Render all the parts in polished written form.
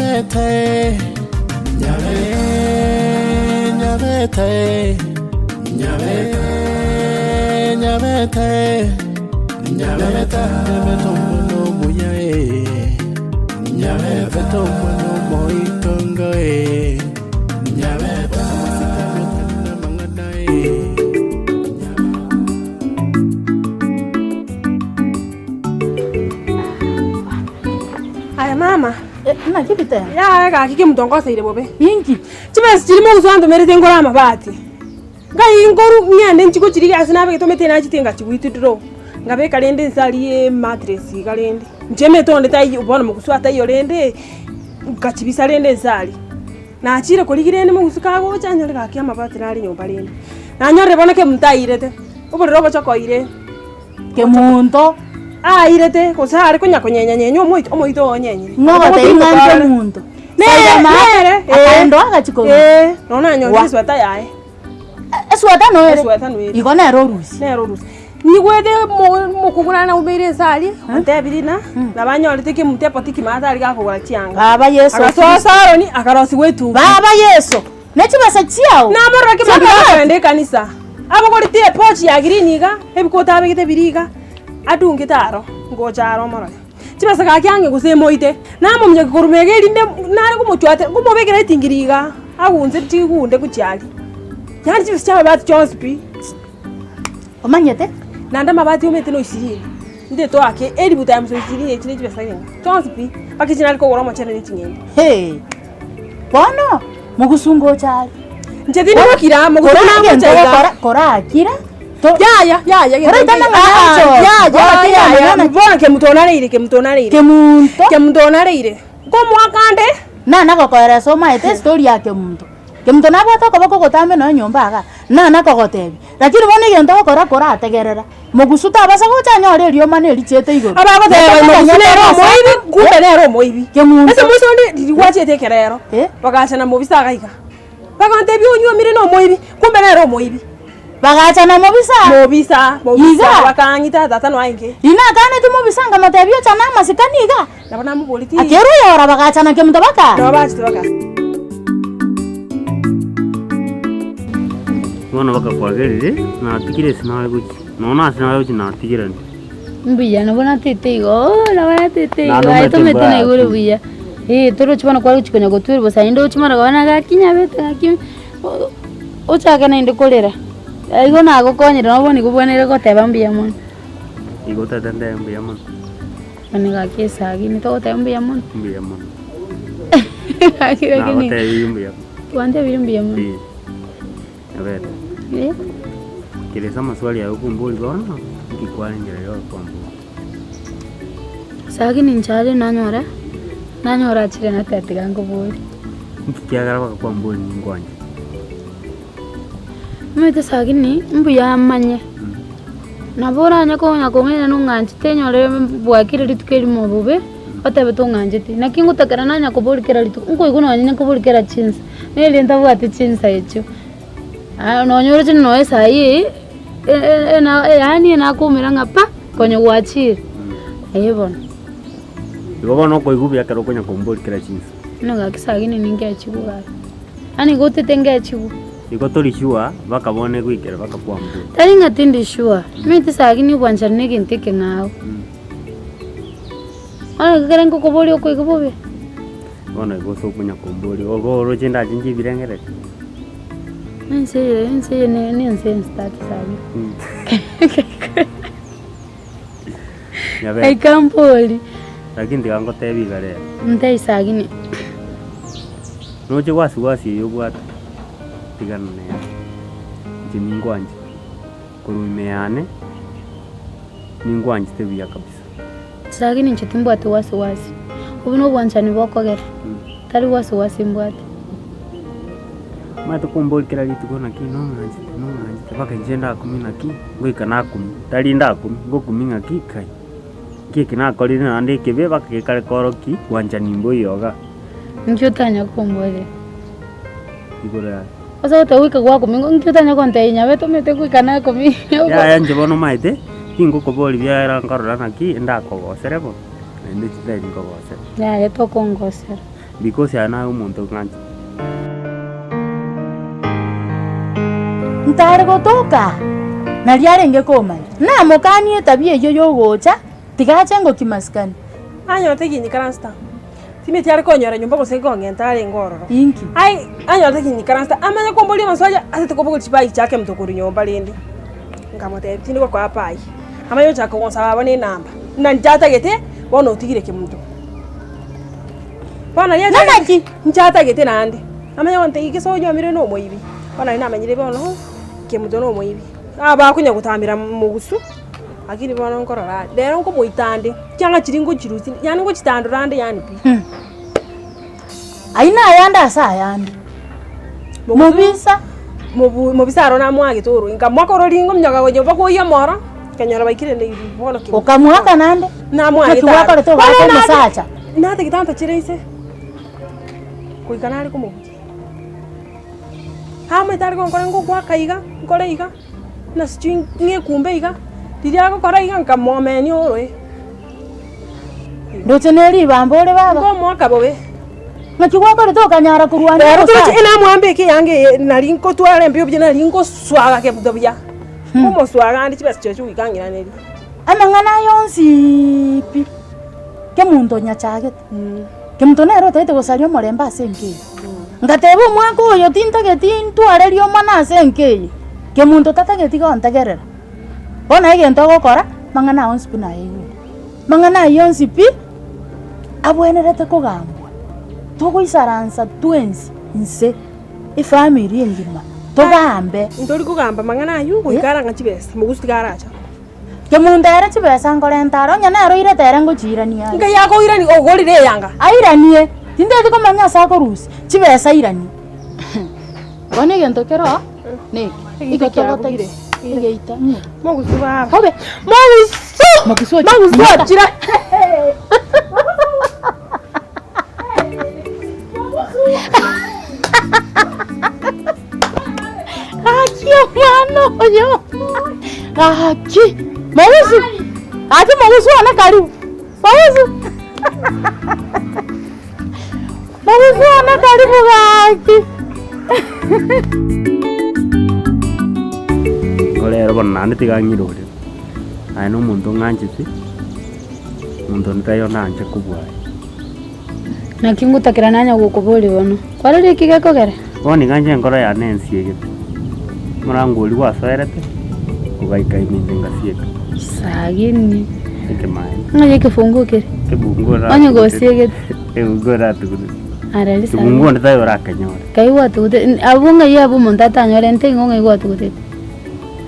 Nyabete, nyabete, nyabete, nyabete, nyabete, nyabete, nyabete omwana omuya eh. Nyabete omwana omoitongo eh. Nyabete amasikani otari namang'ana eh. Aye mama. Naki bitebe? Yaya gaki kemonto nkoseire bobe. Inki? Chibesa chiria mogusu antomerete ngore amabati. Ngai nkoru ng'ende nchi gochirigia ase nabegete omanyete nachete ngachi withdraw. Ngabeka rende inse aria emattress iga rende. Inche emete onde taiyo bono mogusu ataiyo rende, ngachibisa rende inse aria. Nachire korigia rende mogusu kagocha anyore gaki amabati nare nyomba rende. Nanyorire bono kemonto airete, oborere obochokoire. Kemunto. Airete, gose are konya konyenya nyenya omoito, omoito oo onyenyire. Ng'o ogotebia ng'a nche omonto? Nere, nere, eh. Akaenda agachia korwa. Eh, nonya nanyorire esweta yaye. Esweta noere? Esweta noere. Igo nere orusia. Nere orusia. Nyigwete omo- omokungu nare naumeire inse aria, ontebirie ng'a, nabo anyorete kemunto epotiki maate aria gakogora chianga. Baba Yeso Agasoa Kristo. Saroni, akarosiwa etuki. Baba Yeso, ne chibesa chiao. Namorora kemunto Chiamabati. gakogenda ekanisa. Abogoreti epochi ya green iga, ebikote abegete biria iga, adungete aro, ngocha aro omorore. Chibesa gaki ang'e gose emoite, namominyokia korwa mega erinde nare komochwatera, nkomobekera etingiri iga, agunse chigunde gochia aria. Yaani chibesa chia amabati chionsi pi. Omanyete? Naende amabati omanyete na ishirini, nde toake elifu times ishirini echi ne chibesa ng'a chionsi pi, mpaka echi nare kogora omochere ne ching'ende. Hee, bono mogusu ngocha are. Inche tindi gokira amo gose Kora buna egento ngocha iga. ogokora, korakira, to- Yaya, yaya, gento Koraitana nkeiyo. ng'a Ah, nacho. yaya, Bono tiga yaya, amang'ana. bono kemunto onareire, kemunto onareire. Kemunto. Kemunto onareire. Nkomoaka nde. Nana gokoeresa omaete estori ya kemunto. Kemunto nabwate okoboko ogotambe nonya nyomba igaa, nana kogotebia, lakini bono egento ogokora korategerera, mogusu tabasa gocha anyore eriomana erichiete igoro. Abagoteba mogusu nere omoibi, kumbe nere omoibi. Kemunto. Ase moise onde riria gwachiete ekerero, Eh. bagacha na mobisa iga iga. Bagontebia onyuomire na omoibi, kumbe nere omoibi. Bagacha na mobisa. Mobisa, mobisa, Iga. bakang'ita tata noaenge. Inakaneti mobisa nkamotebia ocha na amasikani iga. Nabo namoboretie. Akerwa oyora bagacha na kemunto baka. Nabo bachete baka. Bono bakakwagerire, natigire ase nare gochia, nonya na ase nare gochia natigerani. Mbuya, nabo natete igo, oo nabo natete igo, Naende aye omanyete tomanyete embura naigure yature. buya. Eh, torochi bono kware gochi konya gotwerwa bosa naende oche mara koba gaki nyabete gaki o- ochake naende korera. Igo nagokonyire nabo bono igo obwenerete goteba mbuya mono. Igo tata nde mbuya mono. Bono gaki esagi nitogoteba mbuya mono. Mbuya mono. Gaki lakini Nagotebirie mbuya mono. Gwantebirie mbuya mono. Eh, nyabete. Eh. Keresa amaswali aye okombori bono, nki kwarenge rero okombori? Esagi ninche aria nanyora, nanyora achire nateba tiga nkobori. Nki kiagera bagakwambori ninkwanchete? Omanyete esagi mbuya amanye. Nabo oranye konya kong'aina nong'anchete nyore bwakire rituko erimo bobe, otebe tong'ancheti. Naki ngotakera nanya koboria kera rituko, nkoigwa nonye nkoboria kera chinsa, nere ntabwati chinsa echio. Aya nonye oroche nonya esaa eye, yaani nakoumera ng'a pa, konya gwachire, eh bono. Igo bono okoigwa buya ekero okonya komboria kera chinsa. Bono gaki saa ngine ningechigwa gaki, yaani gotete ngechigwa. Igo tori sure mpaka bono egoikera mpaka kwambua. Tari ng'a tindi sure, omanyete saa ngine obwanchani na egento ekeng'ao. Bono ekero nkokoboria okoigwa bobe. Bono igo ase okonya komboria, ogo oroche ndachenchie ebirengererio? Ense eye ense eye ne ne ense ensitati saa ngine. Nyabere. Eka mbori. Lakini tiga ngotebie iga rero. Ntebie saa ngine. Noche wasi wasi eye obwate, tigana nere, inche ninkwanchete, korwa ime yane, ninkwanchete buya kabisa. Sagini inche timbwati wasi wasi, obwo na obwanchani bokogera, tari wasi wasi mbwate. Omanyete komboria kera rituko naki nong'anchete nong'anchete mpaka inche ndakumie naki, ngoika nakumia, tari ndakumia, ngokumia ng'aki kai, nki eke nakorire naende ekebe mpaka gekare korokia bwanchani mboiyo igaa. Inki otanya komboria? Igoro yaye. Ase ogoteba goika gwakumia, inki otanya kontebia nyabe tomanyete goika nakumia. Yaya inche bono omanyete, tingokoboria biara nkorora naki ndakogosere bono, naende tintari nkogosera. Yaya tokongosera. Because aye naye omonto ng'anchete. Ntare gotoka aa, nario arenge komanya. Namokanie etabia eyio yogocha, tiga ache ngokia masikani. Anyorete eginikaransta, timeti are konyora nyomba gose nkong'enta arenge ororo. Inki? Ai, anyorete eginikaransta, amanye komboria amaswali asete kobogoria chibagi chiake monto korwa nyomba rende. Nkamotebia tindi gokoa pai, amanye gochaka kogonsaba abwo na enamba, buna inche atagete, bono otigire kemonto. Bono riria Naki? inche atagete naende, amanye gontebia gese onyuomire na omoibi, bono naende namanyire bono, kemonto na omoibi. Abakonya gotambera mogusu, lakini bono nkorora are, rero nkomoita nde, chianga chiria ngochirusia yaani ngochitandora ande yaani pi. Ayio nayande ase ayande, mobisa. Mobu mobisa aro namoagete oroinga, nkamoaka ororingo omonyoka gocha bakoiyia omoro, nkanyora baikire na bono kemonto. Okamoaka naende? Namoagete Naki aro. gwakorete Bono ogaaka nate omosacha? natagete antachere inse, goika nare komobugia. Amaete are gonkora ngogoaka iga, nkore iga, buna sijui ng'ekumbe iga, riria agokora iga nkamomenia oroe. Ndoche ne ribamba ore baba. Nkomoaka bobe. Naki gwakorete okanyara korwania Rero toroche omosacha? enamwambe eke eanga eye nari nkotwara embeo buya nari ngoswaga kebuto buya. Nkomoswaga ande chibesa chiaye chigoika ang'iranerie. Amang'ana aya onsi pi, kemonto onyachagete. Kemonto nere otagete gosaria omorembe ase enka eye. Ngateba omwaka oyo tintageti ntware riomana ase enka eye, kemonto tatageti gontegerera. Bono egento ogokora, mang'ana aya onsi pi nayaigure. Mang'ana ayio onsi pi, abwenerete kogambwa, togoisaransa twensi inse, efamiri engima, togambe. Ntori kogamba mang'ana ayio goika arang'a chibesa, mogusu tiga aracha. Kemunto ere chibesa nkorenta are, onye nere oirete ere ngochiirania are. Nkai akoirania ogorire eyanga. Airanie, tinteti komanya ase akorusia, chibesa airanie. Bono egento kere oo, neke, igo togotagete, egeita ng'o? Mogusu baba. Obe. Mogusu! Mogusu ochi- Mogusu ochire. Gaki omwana oyo gaki mogusu gaki mogusu one karibu mogusu mogusu one karibu gaki. Igo rero bono naende tiga ng'irore, aye na omonto ng'anchete, omonto onde taiyo nanche kobua aye. Naki ngotakera nanya gokoboria bono, kwarorire eki gekogera? Bono iga inche enkoro yane ensiegete, omorango oria gwasoerete, ogaika ime inche ngasieka. Sagini. Ekemaene. Ng'ai ekefunguo kere? Ekefunguo Onye gosiegete. Ekefunguo oratugutete. Arari sagini. Ekefunguo onde taiyo orakenyore. Kai gwatugutete, abwo ng'ai abwo omonto atanyore nte ing'o ng'ai gwatugutete?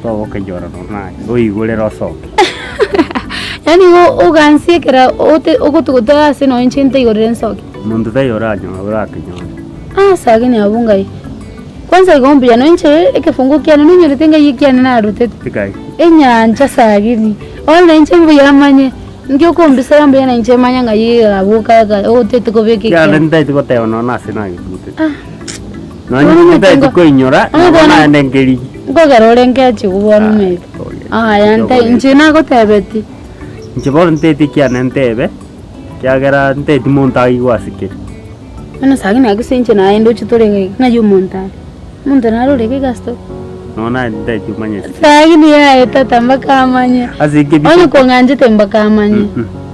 Togokenyora nonya naye, oigorere osoke. Yaani igo ogansiekera ote ogotuguta ase nonya inche ntaigorere nsoke. Monto taiyo oranyore orakenyore. Ah sagini abwo ngai. Kwanza igo mbuya nonya inche ekefunguo kiane nonyorete ngai ekiane narutete. Ekai. Enyancha sagini, bono na inche mbuya manye, nki okombisera mbuya na inche manye ng'ai abwo kaka otete kobeka Kiagera ekiane. ntaeti goteba nonya ase nagetugutete. Ah. Nonya Bono ntaeti omanyete koinyora, Onye nabo bono- naende nkerigia. Nkogera ore nkechigu bono omanyete. Aya nte inche nagotebeti. Inche bono ntaeti ekiane ntebe, ekiagera ntaeti monto aigwe ase kere. Bono saa ng'ina gose inche naye ndoche tore iga iga, ng'ai omonto are? Omonto nare ore iga iga ase tore. Nonya naye ntaeti omanye ase kere. Saa ng'ina yaye tata mpaka amanye. Ase ekebisa. Onye kong'anchete mpaka amanye.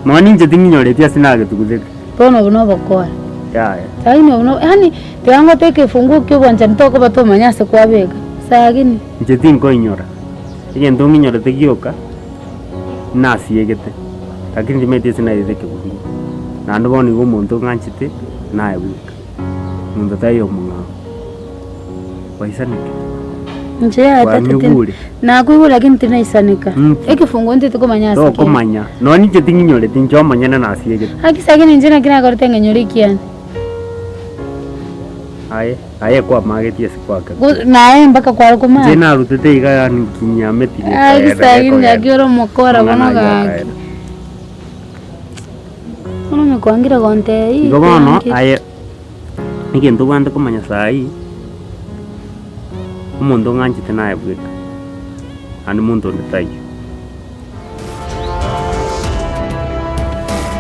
Nonya ninche ting'inyoreti ase nagetugutete. Bono obo nobokora. Yaya. Saa ng'ina obo no yaani tiga ngote ekefunguo kia obwanchani tokoba tomanya ase kwabeka, saa ng'ina. Inche tinkoinyora, egento ng'inyorete gioka, nasiegete, lakini timanyeti ase nairete ekebunguo. Naende bono igo omonto ng'anchete, naye bweka, monto taiyo omong'ao. Gwaisaneke? Inche yaya tata tin- Kwanyigure? nakoigure lakini tinaisaneka. Nki? Ekefunguo ntete komanya ase kere. Tokomanya, nonya inche ting'inyoreti, inche omonyene nasiegete. Aki saa ng'ina inche naki nakorete ng'enyore ekiane. Aye, aye kwamagetie ase kwakebire. Go- Naye mpaka kware komanya. Inche narutete iga yaani nkinyametirie Aki ekaera saa ng'ina gekogenda. gaki ore omokora bono Amang'ana ayio gaki. akaera. Bono onye kwangire gontebia Igo bono aye egento obwate komanya saii, omonto ng'anchete naye bweka, naende monto onde taiyo.